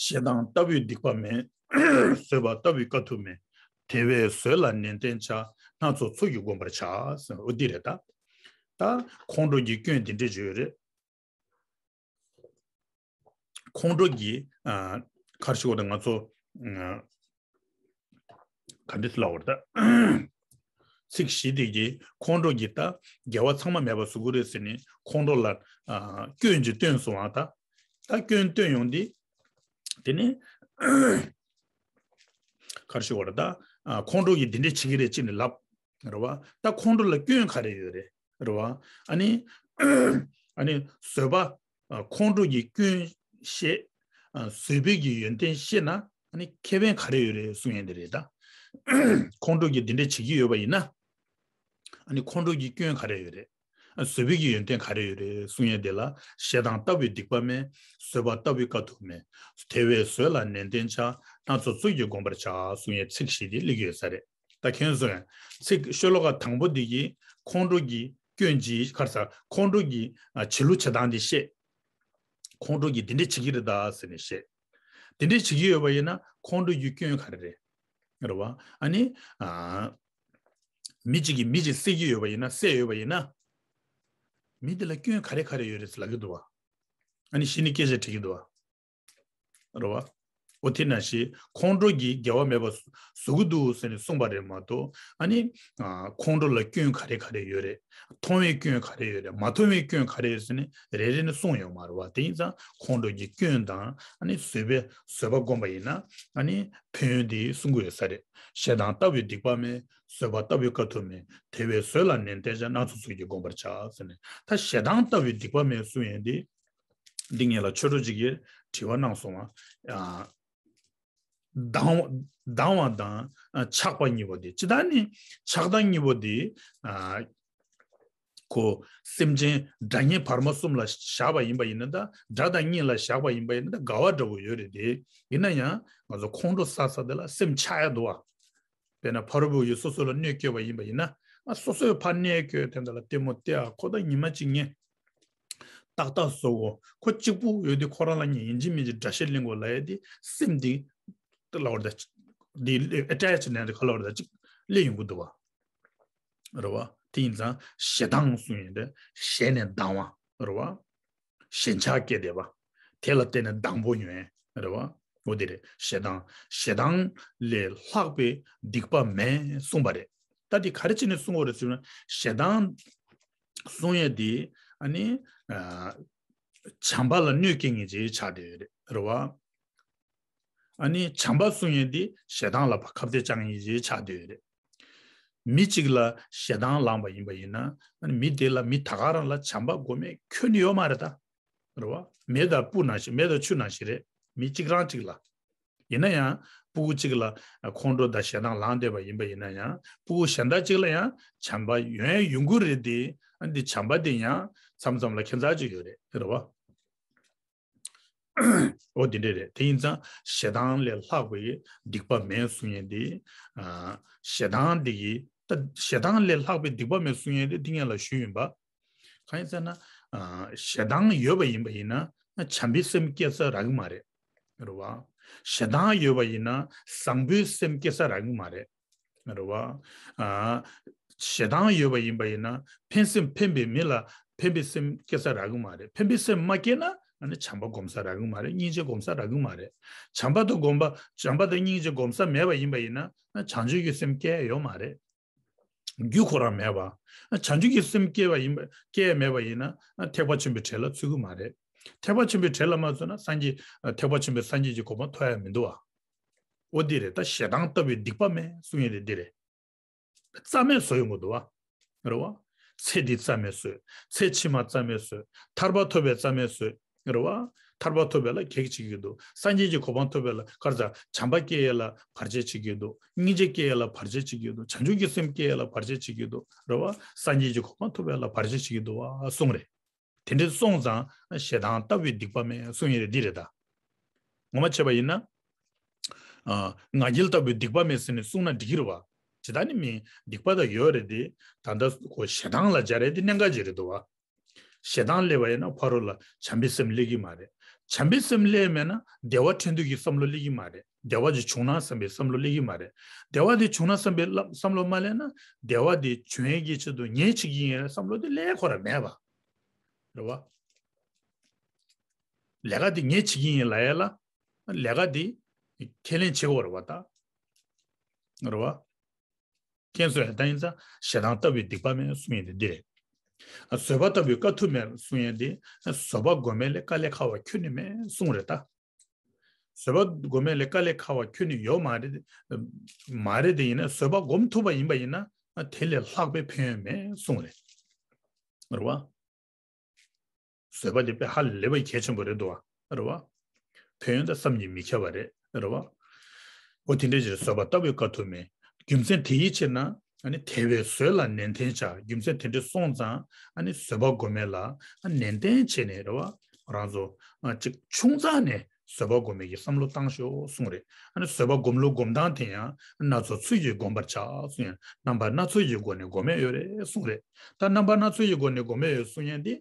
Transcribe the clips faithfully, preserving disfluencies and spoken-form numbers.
ཞེ་སྡང་ལྟ་བུའི་སྡིག་པ་མེད། བཟོད་པ་ལྟ་བུའི་དཀའ་ཐུབ་མེད། དེ་བས་བཟོད་ལ་ནན་ཏན་བྱ། སྣ་ཚོགས་ཚོགས་ཀྱིས་བསྒོམ་པར་བྱ། ཟེར་འོ་འདི་རེད་ད། ད་ཁོང་ཁྲོ་གི་སྐྱོན་འདི་འདྲས་བརྗོད་ཡོད་རེད། ཁོང་ཁྲོ་གི་ཨ་ག་རེ་ཞུ་དགོས་རེད། ང་ཚོ་ཨ་ག་འདྲས་ལབ་དགོས་རེད་ད། ཚིག་བཞི་དེ་གིས་ཁོང་ཁྲོ་གི་ད་དགེ་བ་ཚང་མ་མེད་པ་བཟོ་གི་རེད་ཟེར་ནས་ཁོང་ཁྲོ་ལ་ཨ་སྐྱོན་ཅིག་བཏོན་སོང་བ་ད། ད་སྐྱོན་བཏོན་ཡོང་དུས་དེ་ནས་ག་རེ་ཞུ་དགོས་རེད་ད། ཨ་ཁོང་ཁྲོ་གིས་འདི་འདྲས་བྱེད་ཀྱི་རེད་ཅེས་ནས་ལབ། རེད་བ། ད་ཁོང་ཁྲོ་ལ་སྐྱོན་ག་རེ་ཡོད་རེད། རེད་བ། ཨ་ནི་ཨ་ནི་བཟོད་པ། ཨ་ཁོང་ཁྲོ་གི་སྐྱོན་ཤེས། ཨ་བཟོད་པའི་གི་ཡོན་ཏན་ཤེས་ན་ཨ་ནི་ཁེ་ཕན་ག་རེ་ཡོད་རེད་གསུང་ཡས་འདི་རེད་ད། ཁོང་ཁྲོ་གིས་འདི་འདྲས་བྱེད་ཀྱི་ཡོད་པ་ཡིན་ན། ཨ་ནི་ཁོང་ཁྲོ་གི་སྐྱོན་ག་རེ་ཡོད་རེད། ཨ་བཟོད་པའི་གི་ཡོན་ཏན་ག་རེ་ཡོད་རེད་གསུང་ཡས་འདི་ལ། ཞེ་སྡང་ལྟ་བུའི་སྡིག་པ་མེད། བཟོད་པ་ལྟ་བུའི་དཀའ་ཐུབ་མེད། དེ་བས་བཟོད་ལ་ནན་ཏན་བྱ། སྣ་ཚོགས་ཚོགས་ཀྱིས་བསྒོམ་པར་བྱ། གསུང་ཡས་ཚིག་བཞི་འདི་སླེབས་ཀྱི་ཡོད་ས་རེད། ད་ཁྱོད་ཚོས་ཚིག་ཤོ་ལོ་ཀ་དང་པོ་འདི་གིས་ཁོང་ཁྲོ་གི་སྐྱོན་གྱི་ཁར་ས་ཁོང་ཁྲོ་གི་ཨ་བྱེད་ལུགས་བྱེད་སྟངས་འདི་བཤད། ཁོང་ཁྲོ་གིས་འདི་འདྲས་བྱེད་ཀྱི་རེད་ད་ཟེར་ནས་བཤད། འདི་འདྲས་བྱེད་ཀྱི་ཡོད་པ་ཡིན་ན་ཁོང་ཁྲོ་གི་སྐྱོན་ག་རེ་རེད། རེད་བ། ཨ་ནི་ཨ་མི་གཅིག་གིས་མི་གཅིག་བསད་ཀྱི་ཡོད་པ་ཡིན་ན་བསད་ཡོད་པ་ཡིན་ན། མི་འདི་ལ་སྐྱོན་ག་རེ་ག་རེ་ཡོད་རེད་ཟེར་ལབ་ཀྱི་འདུག་བ། ཨ་ནི་གཞི་ནས་སྐད་ཆ་དྲི་གི་འདུག་བ། རེད་བ། འོ་དེ་ནང་བཞིན་ཁོང་ཁྲོ་གིས་དགེ་བ་མེད་པ་བཟོ་གི་འདུག་ཟེར་ནས་གསུངས་པ་རེད་མ་གཏོགས། ཨ་ནི་ཨ་ཁོང་ཁྲོ་ལ་སྐྱོན་ག་རེ་ག་རེ་ཡོད་རེད། མཐོང་བའི་སྐྱོན་ག་རེ་ཡོད་རེད། མ་མཐོང་བའི་སྐྱོན་ག་རེ་ཡོད་ཟེར་ནས་རེ་རེ་ནས་གསུངས་ཡོད་མ་རེད་བ། དེ་ཡིན་ཙང་ཁོང་ཁྲོ་གི་སྐྱོན་དང་ཨ་ནི་བཟོད་པའི་བཟོད་པ་བསྒོམ་པ་ཡིན་ན་ཨ་ནི་ཕན་ཡོན་དེ་གསུང་གི་ཡོད་ས་རེད། ཞེ་སྡང་ལྟ་བུའི་སྡིག་པ་མེད། བཟོད་པ་ལྟ་བུའི་དཀའ་ཐུབ་མེད། དེ་བས་བཟོད་ལ་ནན་ཏན་བྱ། སྣ་ཚོགས་ཚོགས་ཀྱིས་བསྒོམ་པར་བྱ་ཟེར་ནས། ད་ཞེ་སྡང་ལྟ་བུའི་སྡིག་པ་མེད་གསུང་ཡས་འདི། འདི་ངེད་ལ་ཆོས་གྲོགས་ཅིག་གིས་དྲི་བ་གནང་སོང་བ། ཨ་སྡང་སྡང་བ་དང་ཨ་ཆགས་པ་གཉིས་པོ་དེ་ཇི་ལྟར་ནི་ཆགས་སྡང་གཉིས་པོ་དེ་ཨ་ཁོ་སེམས་ཅན་དགྲ་གཉེན་བར་མ་གསུམ་ལ་བཞག་པ་ཡིན་པ་ཡིན་ན། ད་དགྲ་དང་གཉེན་ལ་བཞག་པ་ཡིན་པ་ཡིན་ན་ད་དགའ་བ་འདྲ་བོ་ཡོད་རེད་དེ། ཡིན་ན་ཡང་ང་ཚོ་ཁོང་ཁྲོ་ཟ་ས་དེ་ལ་སེམས་ཆགས་ཡ་འདུག་བ། དཔེར་ན་ཕ་རོལ་པོ་ཡིས་སོ་སོ་ལ་གནོད་སྐྱེལ་བ་ཡིན་པ་ཡིན་ན། ཨ་སོ་སོའི་ཕར་གནོད་སྐྱེལ་དེ་འདྲ་ལ་ལྟད་མོ་སྟེར། ཨ་ཁོ་ད་ཉི་མ་གཅིག་ངས་ཏག་ཏག་བཟོ་གོ། ཁོ་གཅིག་པུ་ཡོད་དུས་ཁོ་རང་ལ་ངས་ཡིན་གཅིག་མིན་གཅིག་དགྲ་ཤ་ལེན་གོ་ལབ་ཡ་དེ་སེམས་འདི་ལ་བར་ད་འདི་ཨེ་ཊེཆ་ནས་ཁ་ལ་བར་ད་གཅིག་སླེབས་ཡོང་གི་འདུག་བ། རེད་བ། དེ་ཡིན་ཙང་ཞེ་སྡང་གསུང་ཡོད་དེ། ཞེ་ནས་སྡང་བ། རེད་བ། ཞེན་ཆགས་སྐྱེས་བསྡད་པ། དེ་ལ་བརྟེན་ནས་སྡང་པོ་ཉོན། རེད་བ། འོ་དེ་རེད། ཞེ་སྡང་། ཞེ་སྡང་ལས་ལྷག་པའི་སྡིག་པ་མེད་གསུངས་པ་རེད། ད་དེ་ག་རེ་བྱས་ནས་གསུང་བ་རེད་ཟེར་ན། ཞེ་སྡང་གསུང་ཡས་དེ་ཨ་ནི་ཨ་བྱམས་པ་ལ་གནོད་སྐྱེལ་མཁན་ཅིག་ཆགས་བསྡད་ཡོད་རེད། རེད་བ། ཨ་ནི་བྱམས་པ་གསུང་ཡས་དེ་ཞེ་སྡང་ལ་ཁ་གཏད་བཅག་མཁན་ཅིག་ཆགས་བསྡད་ཡོད་རེད། མི་གཅིག་ལ་ཞེ་སྡང་ལངས་པ་ཡིན་པ་ཡིན་ན། ཨ་ནི་མི་དེ་ལ་མི་ད་ག་རང་ལ་བྱམས་པ་སྒོམ་མཁན་ཁྱོན་ནས་ཡོད་མ་རེད་ད། རེད་བ། མེ་དང་སྤུ་ནང་བཞིན། མེ་དང་ཆུ་ནང་བཞིན་རེད། མི་གཅིག་རང་གཅིག་ལ། ཡིན་ན་ཡང་ཕྲུ་གུ་གཅིག་ལ་ཁོང་ཁྲོ་དང་ཞེ་སྡང་ལངས་བསྡད་པ་ཡིན་པ་ཡིན་ན་ཡང་ཕྲུ་གུ་གཞན་དག་གཅིག་ལ་ཡང་བྱམས་པ་ཡོང་ཡོང་གི་རེད་དེ། ཨ་ནི་བྱམས་པ་དེ་ཡང་མཚམས་མཚམས་ལ་ཁྱད་མཚར་ཅིག་ཡོད་རེད། རེད་བ། འོ་དེ་འདྲས་རེད། དེ་ཡིན་ཙང་ཞེ་སྡང་ལས་ལྷག་པའི་སྡིག་པ་མེད་གསུང་ཡས་དེ། ཨ་ཞེ་སྡང་འདི་ཡིས་ད་ཞེ་སྡང་ལས་ལྷག་པའི་སྡིག་པ་མེད་གསུང་ཡས་དེ་འདི་ངས་ལ་ཞུས་ཡིན་པ། གང་ཡིན་ཟེར་ན། ཨ་ཞེ་སྡང་ཡོད་པ་ཡིན་པ་ཡིན་ན་བྱམས་པའི་སེམས་སྐྱེ་ས་རག་གི་མ་རེད། རེད་བ། ཞེ་སྡང་ཡོད་པ་ཡིན་ན་བཟང་པོའི་སེམས་སྐྱེ་ས་རག་གི་མ་རེད། རེད་བ། ཨ་ཞེ་སྡང་ཡོད་པ་ཡིན་པ་ཡིན་ན་ཕན་སེམས། ཕན་པའི་མི་ལ་ཕན་པའི་སེམས་སྐྱེ་ས་རག་གི་མ་རེད། ཕན་པའི་སེམས་མ་སྐྱེས་ན་ཨ་ནི་བྱམས་པ་སྒོམ་ས་རག་གི་མ་རེད། སྙིང་རྗེ་སྒོམ་ས་རག་གི་མ་རེད། བྱམས་པ་དང་སྒོམ་པ། བྱམས་པ་དང་སྙིང་རྗེ་སྒོམ་ས་མེད་པ་ཡིན་པ་ཡིན་ན་ཨ་བྱང་ཆུབ་ཀྱི་སེམས་སྐྱེ་ཡ་ཡོད་མ་རེད། རྒྱུ་ཁོ་རང་མེད་པ། བྱང་ཆུབ་ཀྱི་སེམས་སྐྱེ་བ་ཡིན་པ། སྐྱེ་ཡ་མེད་པ་ཡིན་ན་ཐེག་པ་ཆེན་པོའི་གྲལ་ལ་ཚུད་ཀྱི་མ་རེད། ཐེག་པ་ཆེན་པོའི་གྲལ་ལ་མ་ཚུད་ན་སངས་རྒྱས། ཐེག་པ་ཆེན་པོའི་སངས་རྒྱས་ཀྱི་གོ་འཕང་ཐོབ་ཡ་མི་འདུག་བ། འོ་འདི་རེད། ད་ཞེ་སྡང་ལྟ་བུའི་སྡིག་པ་མེད་གསུང་ཡས་དེ་འདི་རེད། རྩ་མེད་བཟོ་ཡོང་གི་འདུག་བ། རེད་བ། ཚེ་འདི་རྩ་མེད་བཟོས། ཚེ་ཕྱི་མ་རྩ་མེད་བཟོས། ཐར་པ་ཐོབ་པའི་རྩ་མེད་བཟོས། རེད་བ། ཐར་པ་ཐོབ་པའི་ལ་གེགས་བྱེད་ཀྱི་འདུག་སངས་རྒྱས་ཀྱི་གོ་འཕང་ཐོབ་པའི་ལ་གར་ཟ་བྱམས་པ་སྐྱེ་ཡས་ལ་བར་ཆད་བྱེད་ཀྱི་འདུག་སྙིང་རྗེ་སྐྱེ་ཡས་ལ་བར་ཆད་བྱེད་ཀྱི་འདུག་བྱང་ཆུབ་ཀྱི་སེམས་སྐྱེ་ཡས་ལ་བར་ཆད་བྱེད་ཀྱི་འདུག་རེད་བ། སངས་རྒྱས་ཀྱི་གོ་འཕང་ཐོབ་པའི་ལ་བར་ཆད་བྱེད་ཀྱི་འདུག་བ་གསུངས་རེད། དེ་འདྲའི་སོང་ཙང་ཞེ་སྡང་ལྟ་བུའི་སྡིག་པ་མེད་གསུང་ཡས་རེད། འདི་རེད་ད། ངོ་མ་བྱས་པ་ཡིན་ན། ཨ་ང་རྒྱལ་ལྟ་བུའི་སྡིག་པ་མེད་ཟེར་ནས་གསུངས་ན་འགྲིག་གི་རེད་བ། ཇི་ལྟར་ནི་མིན་སྡིག་པ་ད་ཡོད་རེད་དེ། ད་ལྟ་ཁོ་ཞེ་སྡང་ལ་སྦྱར་ཡས་དེ་གནད་འགག་ཅིག་རེད་འདུག་བ། ཞེ་སྡང་སླེབས་པ་ཡིན་ན་ཕ་རོལ་ལ་བྱམས་པའི་སེམས་སླེབས་ཀྱི་མ་རེད། བྱམས་པའི་སེམས་སླེབས་མེད་ན་བདེ་བ་འཕྲོད་འདོད་ཀྱི་བསམ་བློ་སླེབས་ཀྱི་མ་རེད། བདེ་བ་ཅིག་བྱུང་ན་བསམ་པའི་བསམ་བློ་སླེབས་ཀྱི་མ་རེད། བདེ་བ་དེ་བྱུང་ན་བསམ་པའི་བསམ་བློ་མ་སླེབས་ན་བདེ་བ་དེ་བྱུང་ཡས་ཀྱི་ཆེད་དུ་ངས་བྱེད་ཀྱི་ཡིན་ལ་བསམ་བློ་དེ་སླེབས་ཁོ་ར་མེད་པ། རེད་བ། ལས་ཀ་དེ་ངས་བྱེད་ཀྱི་ཡིན་ལབ་ཡས་ལ། ལས་ཀ་དེ་ཁས་ལེན་བྱེད་དགོས་རེད་བ་ད། རེད་བ། ཁྱེད་ཚོས་ད་ཡིན་ཙང་ཞེ་སྡང་ལྟ་བུའི་སྡིག་པ་མེད་གསུང་ཡས་དེ་འདི་རེད། བཟོད་པ་ལྟ་བུའི་དཀའ་ཐུབ་མེད་གསུང་ཡས་དེ་བཟོད་པ་སྒོམ་མེད་ལས་དཀའ་ལས་ཁག་པ་ཁྱོན་ནས་མེད་གསུང་རེད་ད། བཟོད་པ་སྒོམ་མེད་ལས་དཀའ་ལས་ཁག་པ་ཁྱོན་ནས་ཡོད་མ་རེད། མ་རེད་དེ་ཡིན་ན་བཟོད་པ་སྒོམ་ཐུབ་པ་ཡིན་པ་ཡིན་ན་དེ་ལས་ལྷག་པའི་ཕན་ཡོན་མེད་གསུང་རེད། རེད་བ། བཟོད་པ་དེ་དཔེ་ཧ་ལས་པའི་གལ་ཆེན་པོ་རེད་འདུག་བ། རེད་བ། ཕན་ཡོན་དང་བསམ་གྱིས་མི་ཁྱབ་པ་རེད། རེད་བ། འོ་དེ་འདྲའི་ཕྱིར་བཟོད་པ་ལྟ་བུའི་དཀའ་ཐུབ་མེད། རྒྱུ་མཚན་དེའི་ཕྱིར་ན་ཨ་ནི་དེ་བས་བཟོད་ལ་ནན་ཏན་བྱ། རྒྱུ་མཚན་དེ་འདྲ་སོང་ཙང་ཨ་ནི་བཟོད་པ་སྒོམ་མེད་ལ་ཨ་ནན་ཏན་བྱས་ནས། རེད་བ། རང་ཚོ་ཨ་ཅིག་ཆུང་ཙག་ནས་བཟོད་པ་སྒོམ་མེད་ཀྱི་བསམ་བློ་བཏང་ཤོག་གསུངས་རེད། ཨ་ནི་བཟོད་པ་སྒོམ་ལུགས་སྒོམ་སྟངས་དེ་ཡང་སྣ་ཚོགས་ཚུལ་གྱིས་བསྒོམ་པར་བྱ་གསུངས་ཡང་རྣམ་པ་སྣ་ཚོགས་ཀྱི་སྒོ་ནས་སྒོམ་ཡས་ཡོད་རེད་གསུངས་རེད། ད་རྣམ་པ་སྣ་ཚོགས་ཀྱི་སྒོ་ནས་སྒོམ་ཡས་ཡོད་གསུངས་ཡས་འདི།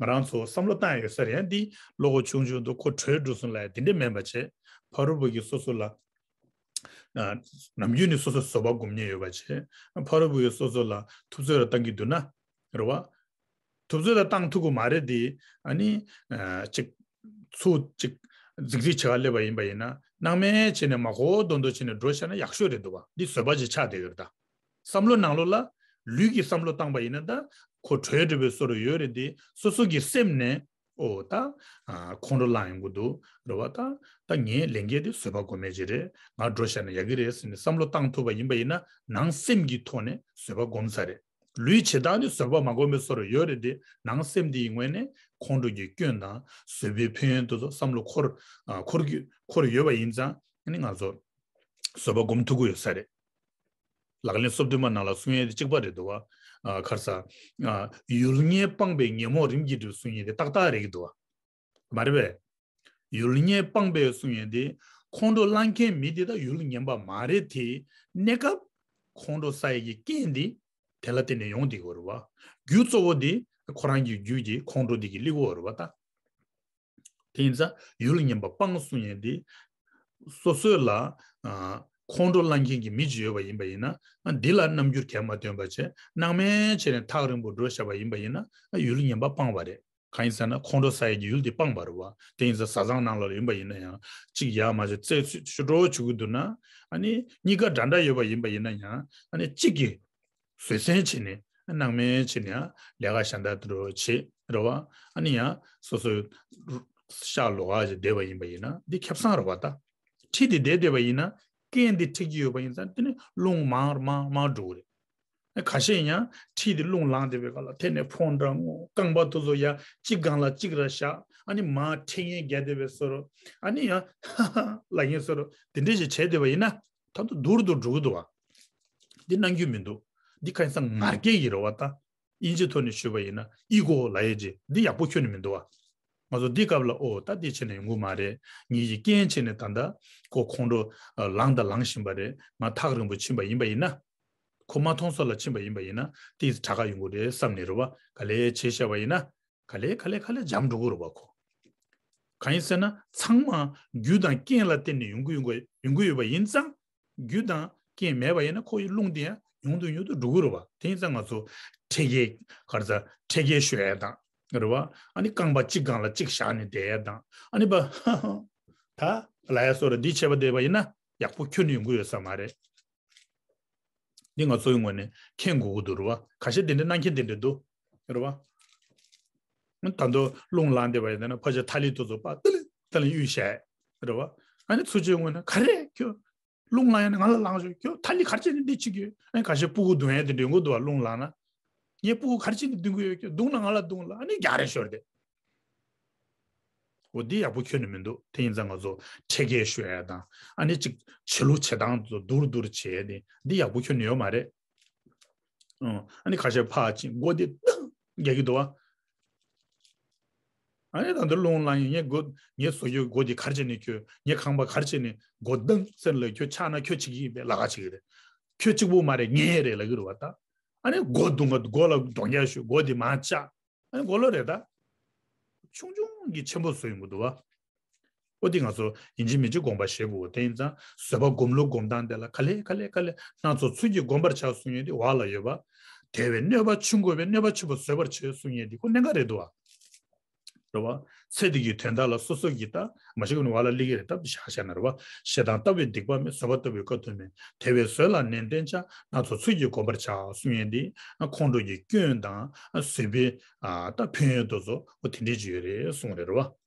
ང་རང་ཚོ་བསམ་བློ་བཏང་ཡོད་ས་རེད། ཡང་འདི་བློ་ཁོག་ཆུང་ཆུང་དུ་ཁོ་གྲོལ་འགྲོ་སོང་ལ་དེ་འདྲ་མིན་པ་བྱས། ཕ་རོལ་པོ་གི་སོ་སོ་ལ། ནམ་རྒྱུན་ནས་སོ་སོ་བཟོད་པ་སྒོམ་མཁན་ཡོད་པ་བྱས། ཕ་རོལ་པོ་གི་སོ་སོ་ལ་ཐུབ་ཚོད་ལ་བཏང་གི་འདུག་ན། རེད་བ། ཐུབ་ཚོད་ལ་བཏང་ཐུབ་ཀྱི་མ་རེད་དེ། ཨ་ནི། ཅིག་ཚུར་ཅིག་རྫིག་རྫིག་བྱེད་ག་སླེབས་པ་ཡིན་པ་ཡིན་ན། སྣང་མེད་བྱས་ནས་མ་གོ་མདོག་མདོག་བྱས་ནས་འགྲོ་བཞག་ན་ཡག་ཤོས་རེད་འདུག་བ། འདི་བཟོད་པ་ཅིག་ཆགས་བསྡད་ཡོད་རེད་ད། བསམ་བློ་ནང་ལོགས་ལ་ལུས་ཀྱི་བསམ་བློ་བཏང་པ་ཡིན་ན་ད་ཁོ་གྲོལ་འགྲོ་བའི་བཟོ་འདྲ་ཡོད་རེད་དེ། སོ་སོ་གི་སེམས་ནས་ཨོ་ད་ཁོང་ཁྲོ་ལངས་ཡོང་གི་འདུག་རེད་བ། ད་ད་ངའི་ལས་འགན་དེ་བཟོད་པ་སྒོམ་མེད་ཅིག་རེད། ང་འགྲོ་བཞག་ན་ཡག་གི་རེད་ཟེར་ནས་བསམ་བློ་བཏང་ཐུབ་པ་ཡིན་པ་ཡིན་ན་ནང་སེམས་ཀྱི་ཐོག་ནས་བཟོད་པ་སྒོམ་ཚར་རེད། ལུས་བྱེད་སྟངས་ནི་བཟོད་པ་མ་སྒོམ་པའི་བཟོ་འདྲ་ཡོད་རེད་དེ། ནང་སེམས་དེའི་ངོས་ནས་ཁོང་ཁྲོ་གི་སྐྱོན་དང་བཟོད་པའི་ཕན་ཡོན་དེ་ཚོ་བསམ་བློ་འཁོར་འཁོར་གྱི་འཁོར་ཡོད་པ་ཡིན་ཙང་ཨ་ནི་ང་ཚོ་བཟོད་པ་སྒོམ་ཐུབ་ཀྱི་ཡོད་ས་རེད། ལག་ལེན་སོ་བདུན་པ་ནང་ལ་གསུང་ཡས་དེ་གཅིག་པ་རེད་འདུག་བ། ཨ་ཁར་ས། ཨ་ཡུལ་ངན་སྤངས་པས་ཉོན་མོངས་རིམ་གྱིས་འགྲིབ་གསུང་ཡས་དེ་ཏག་ཏག་རེད་ཀྱི་འདུག་བ། མ་རེད་པས། ཡུལ་ངན་སྤངས་པས་གསུང་ཡས་དེ་ཁོང་ཁྲོ་ལངས་མཁན་མི་དེ་དག་ཡུལ་ངན་པ་མ་རེད་དེ། གནས་སྐབས་ཁོང་ཁྲོ་ཟ་ཡས་ཀྱི་རྐྱེན་དེ་དེ་ལ་བརྟེན་ནས་ཡོང་བསྡད་ཀྱི་ཡོད་རེད་བ། རྒྱུ་གཙོ་བོ་དེ་ཁོ་རང་གི་རྒྱུད་ཀྱི་ཁོང་ཁྲོ་དེ་གི་སླེབས་ཀྱི་ཡོད་རེད་བ་ད། དེ་ཡིན་ཙང་ཡུལ་ངན་པ་སྤངས་གསུང་ཡས་དེ། སོ་སོ་ལ་ཨ་ཁོང་ཁྲོ་ལངས་མཁན་གྱི་མི་ཅིག་ཡོད་པ་ཡིན་པ་ཡིན་ན། ཨ་འདི་ལ་རྣམ་འགྱུར་གང་མ་སྟོན་པ་བྱས། སྣང་མེད་བྱས་ནས་ཐག་རིང་པོ་འགྲོ་བཞག་པ་ཡིན་པ་ཡིན་ན། ཨ་ཡུལ་ངན་པ་སྤངས་པ་རེད། གང་ཡིན་ཟེར་ན་ཁོང་ཁྲོ་ཟ་ཡས་ཀྱི་ཡུལ་དེ་སྤངས་པ་རེད་བ། དེ་ཡིན་ཙང་བཟའ་ཚང་ནང་ལ་ཡིན་པ་ཡིན་ན་ཡང་གཅིག་ཡར་མར་ཅིག་རྩེད་ཤུ་འགྲོ་བྱེད་ཀྱི་འདུག་ན། ཨ་ནི་གཉིས་ཀ་འདྲ་འདྲ་ཡོད་པ་ཡིན་པ་ཡིན་ན་ཡང་ཨ་ནི་གཅིག་གིས་བཟོད་བསྲན་བྱས་ནས་སྣང་མེད་བྱས་ནས་ཡང་ལས་ཀ་གཞན་དག་ཏུ་འགྲོ་བྱེད་རེད་བ། ཨ་ནི་ཡང་སོ་སོའི་ཤག་ལོགས་ཀ་ཅིག་བསྡད་པ་ཡིན་པ་ཡིན་ན་འདི་ཁེ་བཟང་རེད་བ་ད། ཁྲིད་དེ་བསྡད་བསྡད་པ་ཡིན་ན་རྐྱེན་འདི་འཕྲད་ཀྱི་ཡོད་པ་ཡིན་ཙང་དེ་ནི་རླུང་མང་མང་མང་འགྲོ་གི་རེད། ཁ་ཤས་ཡང་ཁྲིད་དེ་རླུང་ལངས་བསྡད་པའི་སྐབས་ལ་དེ་ནས་ཕོ་འདྲ་ངོ་རྐང་པ་དེ་ཚོ་ཡ་གཅིག་སྒང་ལ་གཅིག་ར་བཞག་ཨ་ནི་མར་འཕྲད་ངན་རྒྱག་བསྡད་པའི་བཟོ་འདྲ། ཨ་ནི་ཡང་ཧ་ཧ་ལབ་མཁན་བཟོ་འདྲ་དེ་འདྲ་ཞིག་བྱས་བསྡད་པ་ཡིན་ན་ད་དུང་སྡུག་རུ་སྡུག་རུ་འགྲོ་གི་འདུག་བ། འདི་གནང་རྒྱུ་མི་འདུག་འདི་ཁ་སང་ང་རྒྱལ་གྱི་རེད་བ་ད། དབྱིན་ཇི་ཐོག་ནས་ཞུས་པ་ཡིན་ན་ego ལབ་ཡས་ཅིག་འདི་ཡག་པོ་ཁྱོན་ནས་མི་འདུག་བ། ང་ཚོ་འདི་སྐབས་ལ་ཨོ་ད་འདི་བྱས་ནས་ཡོང་གི་མ་རེད། ངེད་ཀྱི་རྐྱེན་བྱས་ནས་ད་ལྟ་ཁོ་ཁོང་ཁྲོ་ལངས་དང་ལངས་བཞིན་པ་རེད། ང་ཐག་རིང་པོ་ཕྱིན་པ་ཡིན་པ་ཡིན་ན། ཁོ་མ་མཐོང་ས་ལ་ཕྱིན་པ་ཡིན་པ་ཡིན་ན་ཏོག་ཙམ་དྲག་ག་ཡོང་གི་རེད་བསམ་ནས་རེད་བ། ག་ལེ་བྱས་བཞག་པ་ཡིན་ན་ག་ལེ་ག་ལེ་ག་ལེ་འཇམ་འགྲོ་གི་རེད་བ་ཁོ། གང་ཡིན་ཟེར་ན་ཚང་མ་རྒྱུ་དང་རྐྱེན་ལ་བརྟེན་ནས་ཡོང་གི་ཡོང་གི་ཡོང་གི་ཡོད་པ་ཡིན་ཙང་། རྒྱུ་དང་རྐྱེན་མེད་པ་ཡིན་ན་ཁོ་ཡི་རླུང་དེ་ཡང་ཉུང་དུ་ཉུང་དུ་འགྲོ་གི་རེད་བ། དེ་ཡིན་ཙང་ང་ཚོ་འཕྲད་རྒྱལ་ག་རེ་ཟ་འཕྲད་རྒྱལ་ཤོད་ཡས་དང་རེད་བ། ཨ་ནི་རྐང་པ་གཅིག་སྒང་ལ་གཅིག་བཞག་ནས་བསྡད་ཡས་དང་ཨ་ནི་པ་ད་ལ་ཡ་སོ་ར་འདི་བྱས་པ་བསྡད་པ་ཡིན་ན་ཡག་པོ་ཁྱོན་ནས་ཡོང་གི་ཡོད་ས་མ་རེད། འདི་ང་ཚོའི་ངོས་ནས་མཁྱེན་དགོས་ཀྱི་འདུག་རེད་བ། ཁ་ཤས་དེ་འདྲ་གནང་མཁན་དེ་འདྲ་འདུག་རེད་བ། ད་དུང་རླུང་ལངས་བསྡད་པ་ཡིན་ན་ཕར་ཕྱོགས་ཐ་ལི་དེ་ཚོ་པ་ཏི་ལི་ཏི་ལི་གཡུག་བཞག་རེད་བ། ཨ་ནི་ཚུར་ཕྱོགས་ངོས་ནས་ག་རེ་ཁྱོད་རླུང་ལངས་ཡོད་ན་ང་ལ་ལངས་ཤོག་ཁྱོད་ཐ་ལི་ག་རེ་བྱས་ནས་འདི་བྱེད་ཀྱི་ཡོད། ཨ་ནི་ཁ་ཤས་སྤུ་གུ་རྡུང་ཡས་དེ་འདྲ་ཡོང་གི་འདུག་བ། རླུང་ལངས་ན་ངས་སྤུ་གུ་ག་རེ་བྱས་ནས་རྡུང་གི་ཡོད། ཁྱོད་རྡུང་ན་ང་ལ་རྡུང་ལ་ཨ་ནི་རྒྱག་རེས་ཤོར་ཏེ། འོ་འདི་ཡག་པོ་ཁྱོན་ནས་མི་འདུག་དེ་ཡིན་ཙང་ང་ཚོ་འཕྲད་རྒྱལ་ཤོད་ཡས་དང་ཨ་ནི་ཅིག་བྱེད་ལུགས་བྱེད་སྟངས་ཚོ་སྡུར་སྡུར་བྱེད་ཡས་དེ་འདི་ཡག་པོ་ཁྱོན་ནས་ཡོད་མ་རེད། ཨ་ནི་ཁ་ཤས་ཕར་ཕྱིན་མགོ་དེ་ཏང་རྒྱག་གི་འདུག་བ། ཨ་ནི་ད་ལྟ་རླུང་ལངས་ཡིན་ངས་མགོ་ངའི་བཟོ་རྒྱུ་མགོ་དེ་ག་རེ་བྱས་ནས་ཁྱོད་ངའི་ཁང་པ་ག་རེ་བྱས་ནས་མགོ་ཏང་ཟེར་ལ་ཁྱོད་ཆགས་ན་ཁྱོད་བྱེད་ཀྱི་ཡིན་པས་ལབ་ཀ་བྱེད་ཀྱི་རེད། ཁྱོད་གཅིག་པུ་མ་རེད་ངའི་རེད་ལབ་ཀྱི་རེད་བ་ད། ཨ་ནི་མགོ་རྡུང་ག་མགོ་ལ་རྡོག་རྒྱག་ཞུ་མགོ་དེ་མར་བཅག་ཨ་ནི་མགོ་ལོག་རེད་ད། ཆུང་ཆུང་གི་ཆེན་པོ་བཟོ་ཡོང་གི་འདུག་བ། ཨོ་དེ་ང་ཚོ་ཡིན་གཅིག་མིན་གཅིག་དགོངས་པ་བཞེས་དགོས། དེ་ཡིན་ཙང་བཟོད་པ་སྒོམ་ལུགས་སྒོམ་སྟངས་དེ་ལ་ག་ལེ་ག་ལེ་ག་ལེ་སྣ་ཚོགས་ཚུལ་གྱིས་བསྒོམ་པར་བྱ་གསུང་མཁན་དེ་བར་ལ་ཡོད་པ། དེ་བས་གནོད་པ་ཆུང་དགོས་པའི་གནོད་པ་ཆེན་པོ་བཟོད་པར་བྱོས་གསུང་མཁན་དེ་ཁོ་གནད་འགག་རེད་འདུག་བ། རེད་བ། ཚེ་འདི་གི་དོན་དག་ལ་སོ་སོ་གིས་ད་མ་ཤེས་ཀུན་བ་ལ་ལི་གི་རེད་སྟབས་བཞག་བཞག་ན་རེད་བ། ཞེ་སྡང་ལྟ་བུའི་སྡིག་པ་མེད། བཟོད་པ་ལྟ་བུའི་དཀའ་ཐུབ་མེད། དེ་བས་བཟོད་ལ་ནན་ཏན་བྱ། སྣ་ཚོགས་ཚུལ་གྱིས་བསྒོམ་པར་བྱ་གསུང་མཁན་འདི་ཁོང་ཁྲོ་གི་སྐྱོན་དང་བཟོད་པའི་ད་ཕན་ཡོན་དེ་ཚོ་འོ་དེ་འདྲས་ཅིག་ཡོད་རེད་གསུངས་རེད་བ།